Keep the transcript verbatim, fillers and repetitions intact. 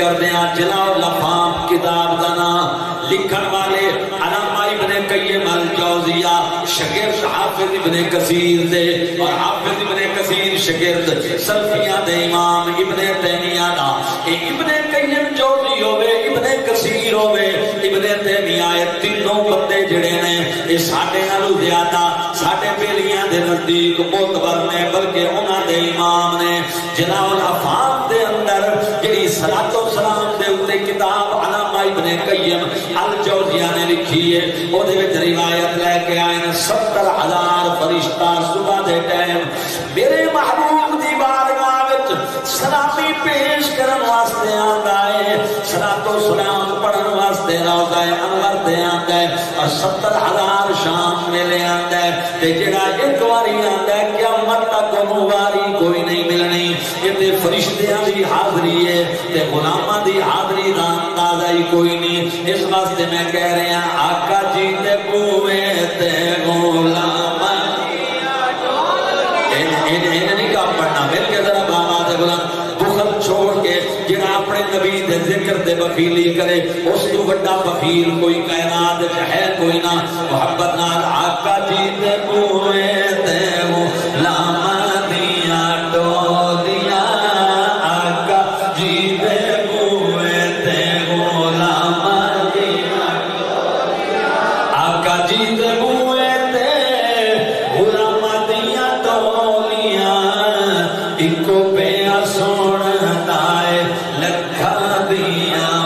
کردے ہاں۔ جلاء الافہام کتاب دا ناں۔ لکھݨ والے علامہ ابن قیم الجوزیہ، شاگرد حافظ ابن کثیر دے، اور حافظ ابن کثیر شاگرد سلفیاں دے امام ابن تیمیہ دا۔ اے ابن قیم جوزی ہووے، ابن کثیر ہووے، ابن تیمیہ، اے تینوں بندے جڑے نے، اے ساݙے نالوں زیادہ ساݙے ٻیلیاں دے نزدیک معتبر نے، بلکہ انہاں دے امام نے۔ جلاء الافہام دے اندر جڑی صلاۃ و سلام دے اُتے کتاب علامہ ابن قیم الجوزیہ نے لکھی ہے، او دے وچ روایت لے کے آئے نے، ستر ہزار فرشتہ صبح دے ٹائم میرے محبوب دی بارگاہ وچ سلامی پیش کرن واسطے آندا ہے، صلاۃ و سلام پڑھن واسطے روضہ انور تے آندا ہے، اور ستر ہزار شام ویلے آندا ہے۔ تے جیڑھا ہک واری آندا ہے، قیامت تک اونوں واری کوئی نہیں ملنی۔ اے تے فرشتیاں دی حاضری ہے تے غلاماں دی حاضری دا اندازہ ہی کوئی نہیں۔ اس واسطے میں کہہ رہا، آقا جی دے بوئے تے غلاماں، ان، ان، ان نہیں کم پڑھنا، مل کے ذرا باواز بلند، بخل چھوڑ کے جڑا اپنے نبی دے ذکر تے بخیلی کرے، اس تو وڈا بخیل کوئی کائنات وچ ہے کوئی نہ۔ محبت نال، آقا جی دے بوئے تے غلاماں دیاں ٹولیاں، آقا جی دے بوئے تے غلاماں دیاں، آقا جی دے بوئے تے غلاماں دیاں ٹولیاں، اکو پیا سݨدا اے لکھاں دیاں۔